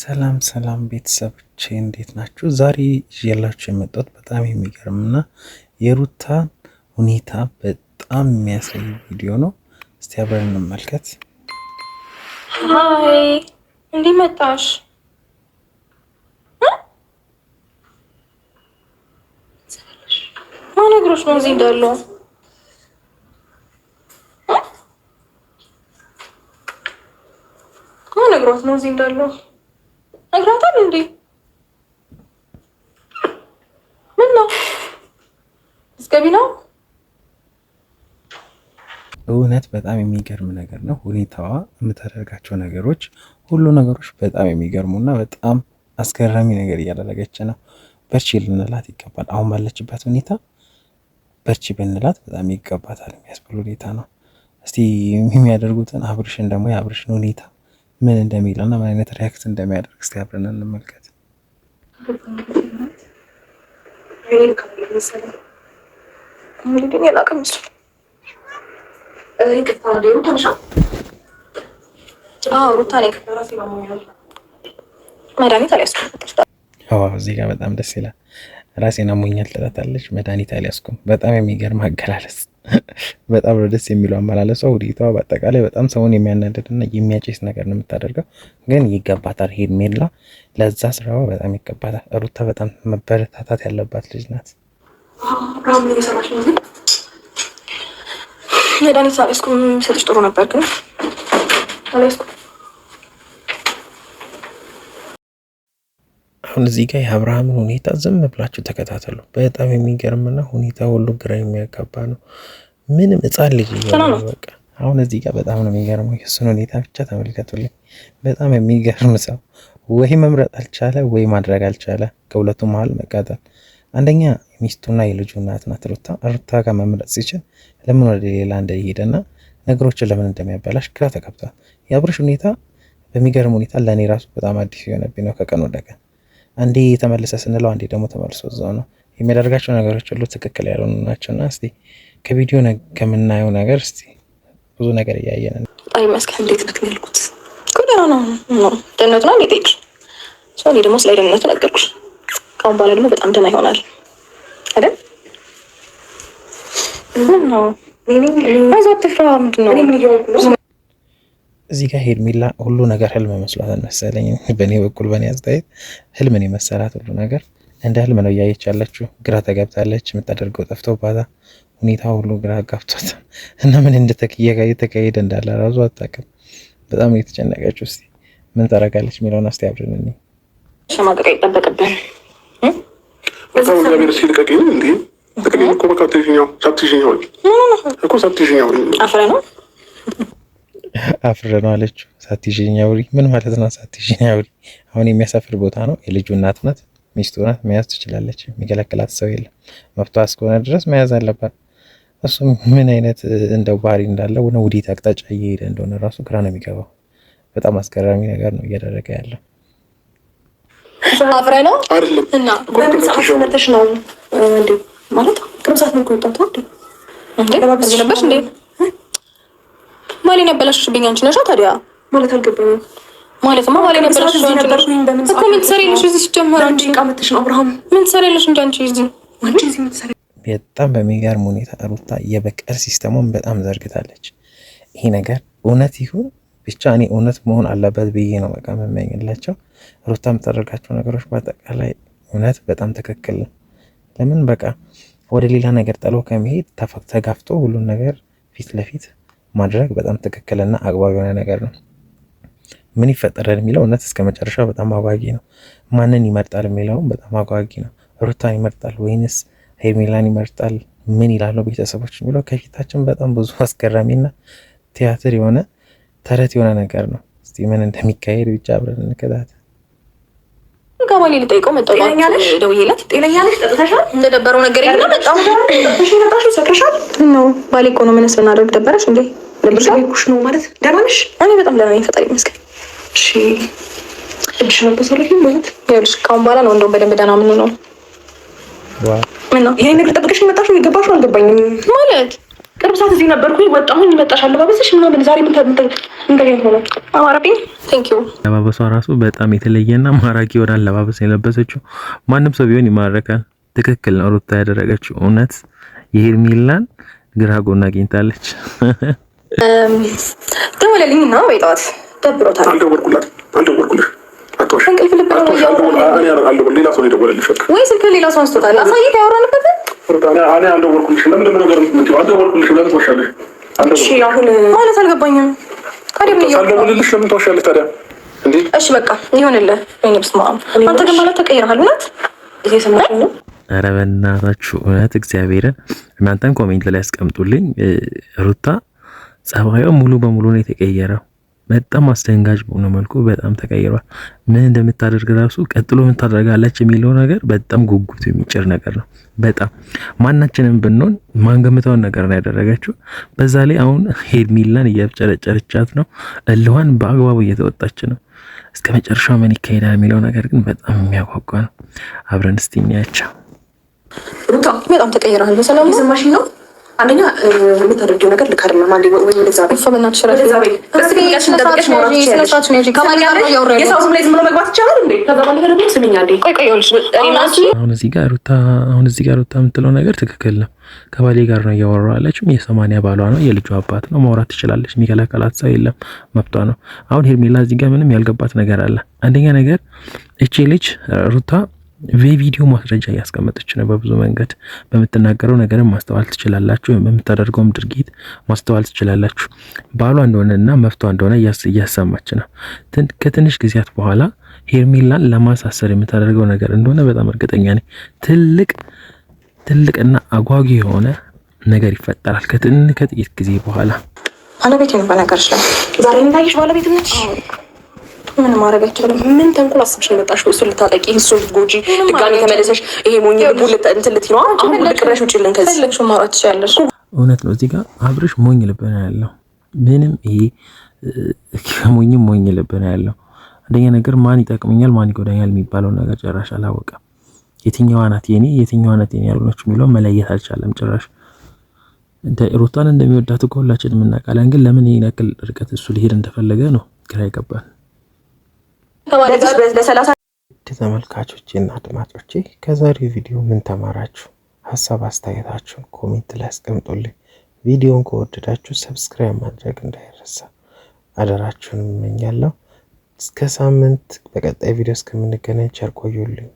ሰላም ሰላም ቤተሰቦቼ እንዴት ናችሁ? ዛሬ ይዤላችሁ የመጣሁት በጣም የሚገርምና የሩታ ሁኔታ በጣም የሚያሳይ ቪዲዮ ነው። እስቲ አብረን እንመልከት። Hi፣ እንዴት መጣሽ? ማን ነግሮሽ ነው እዚህ እንዳለው? ማን ነግሯት ነው እዚህ እንዳለው? ነግራታል እንዴ? ምን ነው እስገቢ ነው? እውነት በጣም የሚገርም ነገር ነው። ሁኔታዋ፣ የምታደርጋቸው ነገሮች፣ ሁሉ ነገሮች በጣም የሚገርሙና በጣም አስገራሚ ነገር እያደረገች ነው። በርቺ ልንላት ይገባል። አሁን ባለችበት ሁኔታ በርቺ ብንላት በጣም ይገባታል የሚያስብል ሁኔታ ነው። እስቲ የሚያደርጉትን አብርሽን ደግሞ የአብርሽን ሁኔታ ምን እንደሚል እና ምን አይነት react እንደሚያደርግ እስቲ አብረን እንመልከት። እዚህ ጋር በጣም ደስ ይላል። ራሴን አሞኛል ትላታለች፣ መድኃኒት አልያዝኩም። በጣም የሚገርም አገላለጽ በጣም ነው ደስ የሚለው አመላለሷ፣ ሁኔታዋ በአጠቃላይ በጣም ሰውን የሚያናድድ እና የሚያጨስ ነገር ነው የምታደርገው። ግን ይገባታል፣ ሄርሜላ ለዛ ስራዋ በጣም ይገባታል። ሩታ በጣም መበረታታት ያለባት ልጅ ናት። መድኃኒት አልያዝኩም ሰጥሽ ጥሩ ነበር ግን አልያዝኩም። አሁን እዚህ ጋር የአብርሃምን ሁኔታ ዝም ብላችሁ ተከታተሉ። በጣም የሚገርምና ሁኔታ ሁሉ ግራ የሚያጋባ ነው። ምንም ሕፃን ልጅ እየሆነ በቃ አሁን እዚህ ጋር በጣም ነው የሚገርመው። የእሱን ሁኔታ ብቻ ተመልከቱልኝ። በጣም የሚገርም ሰው ወይ መምረጥ አልቻለ ወይ ማድረግ አልቻለ። ከሁለቱ መሀል መቃጠል። አንደኛ የሚስቱና የልጁ እናት ናት ሩታ። ሩታ ጋር መምረጥ ሲችል ለምን ወደ ሌላ እንደሄደና ነገሮችን ለምን እንደሚያበላሽ ግራ ተጋብቷል። የአብርሽ ሁኔታ በሚገርም ሁኔታ ለእኔ ራሱ በጣም አዲስ የሆነብኝ ነው ከቀን ወደ ቀን። አንዴ ተመልሰ ስንለው አንዴ ደግሞ ተመልሶ እዛው ነው የሚያደርጋቸው ነገሮች ሁሉ ትክክል ያልሆኑ ናቸው። እና እስቲ ከቪዲዮ ከምናየው ነገር እስቲ ብዙ ነገር እያየን ነው። ፈጣሪ ይመስገን። እንዴት ነህ ያልኩት እኮ ደህና ነው ነው ደህንነቱን አንዴ ጠይቅሽ። እኔ ደግሞ ስለ ደህንነቱ ነገርኩሽ። ከአሁን በኋላ ደግሞ በጣም ደህና ይሆናል አይደል? ምን ነው አይዞህ አትፍራ። ምንድን ነው እዚህ ጋር ሄርሜላ ሁሉ ነገር ህልም መስሏታል መሰለኝ። በእኔ በኩል በእኔ አስተያየት ህልምን የመሰላት ሁሉ ነገር እንደ ህልም ነው እያየች ያለችው። ግራ ተገብታለች። የምታደርገው ጠፍቶባታል። ሁኔታ ሁሉ ግራ ጋብቷታል እና ምን እየተካሄደ እንዳለ ራሱ አታውቅም። በጣም ነው የተጨነቀችው። እስኪ ምን ታደርጋለች የሚለውን እስኪ አብረን እንይ። ሸማቀቅ አይጠበቅብን። አፍረ ነው አፍረ ነው አለችው። ሳትይዥኝ አውሪ ምን ማለት ነው? ሳትይዥኝ አውሪ አሁን የሚያሳፍር ቦታ ነው። የልጁ እናት ናት፣ ሚስቱ ናት፣ መያዝ ትችላለች። የሚከለክላት ሰው የለም። መብቷ እስከሆነ ድረስ መያዝ አለባት። እሱም ምን አይነት እንደው ባህሪ እንዳለው ነው ወዴት አቅጣጫ እየሄደ እንደሆነ ራሱ ግራ ነው የሚገባው። በጣም አስገራሚ ነገር ነው እያደረገ ያለው። አፍረ ነው እና በምን ሰዓት መተሽ ነው እንዴ? ማለት ቅርብ ሰዓት ነው የወጣሁት እንዴ? እዚህ ነበርሽ እንዴ? ማሌን ያበላሽብኝ አንቺ ነሻ። ታዲያ ማለት አልገባኝም። ማለትማ ማሌን ያበላሽብኝ አንቺ ነሽ እኮ። ምን ትሰሪያለሽ እዚህ ሲጀመር? አንቺ ምን ትሰሪያለሽ እንጂ አንቺ እዚህ በጣም በሚገርም ሁኔታ ሩታ የበቀል system ኡን በጣም ዘርግታለች። ይሄ ነገር እውነት ይሁን ብቻ እኔ እውነት መሆን አለበት ብዬ ነው በቃ የምመኝላቸው። ሩታ የምታደርጋቸው ነገሮች በአጠቃላይ እውነት በጣም ትክክል ነው። ለምን በቃ ወደ ሌላ ነገር ጥሎ ከመሄድ ተጋፍቶ ሁሉን ነገር ፊት ለፊት ማድረግ በጣም ትክክልና አግባብ የሆነ ነገር ነው። ምን ይፈጠራል የሚለው እውነት እስከ መጨረሻው በጣም አጓጊ ነው። ማንን ይመርጣል የሚለውም በጣም አጓጊ ነው። ሩታን ይመርጣል ወይንስ ሄርሜላን ይመርጣል? ምን ይላሉ ቤተሰቦች የሚለው ከፊታችን በጣም ብዙ አስገራሚና ቲያትር የሆነ ተረት የሆነ ነገር ነው። እስቲ ምን እንደሚካሄድ ብቻ አብረን እንከታተል። ከባሌ ልጠይቀው መጣሁ። ደውዬለት ጤነኛ ነሽ? ጠጥተሻል? እንደደበረው ነገር የለም መጣሁ። ሰክረሻል? ነው ባሌ እኮ ነው። ምንስ ብናደርግ ደበረሽ እንዴ? ደብርሻል ነው ማለት ደህና ነሽ? እኔ በጣም ደህና ነኝ፣ ፈጣሪ ይመስገን። እሺ እጅሽን አልበሰለሽም ማለት ይኸውልሽ፣ ከአሁን በኋላ ነው እንደውም በደንብ ደህና የምንሆነው። ምን ነው ይሄን ነገር ጠብቀሽ የመጣሽው? የገባሽው አልገባኝም ማለት ቅርብ ሰዓት እዚህ ነበርኩኝ፣ ወጣሁኝ፣ መጣሽ፣ አለባበስሽ ምናምን ዛሬ ምን ተገኝቶ ነው? አማረብኝ። Thank you። አለባበሷ ራሱ በጣም የተለየና ማራኪ የሆነ አለባበስ የለበሰችው ማንም ሰው ቢሆን ይማረካል። ትክክል ነው ሩታ ያደረገችው። እውነት የሄርሜላን ግራ ጎን አግኝታለች። ደወለልኝ እና ወይ ጠዋት ደብሮታል። አልደወልኩላትም፣ አልደወልኩልሽ እንቅልፍ ልብ ነው ሌላ ሰው የደወለልሽ ወይ ስልክ ሌላ ሰው አንስቶታል። አሳይህ ያወራንበትን እኔ አልደወልኩልሽም። ለምንድን ነው ነገር የምትይው? አልደወልኩልሽም። ለምን ትዋሻለሽ? አሁን ማለት አልገባኝም። ሳልደውልልሽ ለምን ትዋሻለሽ ታዲያ? እንዴ እሺ በቃ ይሁንልህ። ወይኔ በስመ አብ። አንተ ግን ማለት ተቀይረሃል። እውነት እየሰማኸኝ ነው? ኧረ በእናታችሁ እውነት እግዚአብሔርን እናንተን comment ላይ ያስቀምጡልኝ። ሩታ ጸባዩ ሙሉ በሙሉ ነው የተቀየረው። በጣም አስደንጋጭ በሆነ መልኩ በጣም ተቀይሯል። ምን እንደምታደርግ ራሱ ቀጥሎ ምን ታደርጋለች የሚለው ነገር በጣም ጉጉት የሚጭር ነገር ነው። በጣም ማናችንም ብንሆን ማንገምተውን ነገር ነው ያደረገችው። በዛ ላይ አሁን ሄርሜላን እያብጨረጨረቻት ነው። እልዋን በአግባቡ እየተወጣች ነው። እስከ መጨረሻው ምን ይካሄዳል የሚለው ነገር ግን በጣም የሚያጓጓ ነው። አብረን እስቲ እንያቸው። ሩታ በጣም ተቀይረሃል። በሰላም ነው ነው አንደኛ የምታደርጊው ነገር ልክ አይደለም። አንዴ ወይ ወደዛ ቤት የሰው ስም ላይ ዝም ብሎ መግባት ይቻላል እንዴ? ከዛ ባለፈ ደግሞ ስሚኝ አንዴ፣ አሁን እዚህ ጋር ሩታ አሁን እዚህ ጋር ሩታ የምትለው ነገር ትክክል ነው። ከባሌ ጋር ነው እያወራሁ ያለችው። የሰማንያ ባሏ ነው፣ የልጁ አባት ነው። ማውራት ትችላለች። የሚከለከላት ሰው የለም፣ መብቷ ነው። አሁን ሄርሜላ እዚህ ጋር ምንም ያልገባት ነገር አለ። አንደኛ ነገር እቺ ልጅ ሩታ በቪዲዮ ማስረጃ እያስቀመጠች ነው። በብዙ መንገድ በምትናገረው ነገርም ማስተዋል ትችላላችሁ፣ በምታደርገውም ድርጊት ማስተዋል ትችላላችሁ። ባሏ እንደሆነ እና መፍቷ እንደሆነ እያሰማች ነው። ከትንሽ ጊዜያት በኋላ ሄርሜላን ለማሳሰር የምታደርገው ነገር እንደሆነ በጣም እርግጠኛ ነኝ። ትልቅ ትልቅና አጓጊ የሆነ ነገር ይፈጠራል ከጥቂት ጊዜ በኋላ። ባለቤት ነው በነገርሽ ላይ ዛሬ እንዳየሽ ባለቤት ነች። ምን ማድረግ አይቻልም። ምን ተንኮል አስብሽ ነው የመጣሽው? እሱን ልታጠቂ፣ እሱን ልትጎጂ፣ ድጋሚ ተመለሰሽ ይሄ ሞኝ ልቡ እንትን ልትይ ነው። አሁን ልቅረሽ ውጭልን። ከዚህ ፈለግሽው ማውራት ትችያለሽ። እውነት ነው። እዚህ ጋር አብርሽ ሞኝ ልብ ነው ያለው። ምንም ይሄ ከሞኝም ሞኝ ልብ ነው ያለው። አንደኛ ነገር ማን ይጠቅመኛል ማን ይጎዳኛል የሚባለው ነገር ጭራሽ አላወቀም። የትኛዋ ናት የኔ የትኛዋ ናት የኔ ያልሆነች የሚለው መለየት አልቻለም ጭራሽ። ሩታን እንደሚወዳት እኮ ሁላችንም እናውቃለን። ግን ለምን ይሄን ያክል ርቀት እሱ ሊሄድ እንደፈለገ ነው ግራ ይገባል። ተመልካቾቼ እና አድማጮቼ ከዛሬው ቪዲዮ ምን ተማራችሁ? ሀሳብ አስተያየታችሁን comment ላይ አስቀምጡልኝ። ቪዲዮን ከወደዳችሁ subscribe ማድረግ እንዳይረሳ አደራችሁን እመኛለሁ። እስከ ሳምንት በቀጣይ ቪዲዮ እስከምንገናኝ ቸር ቆዩልኝ።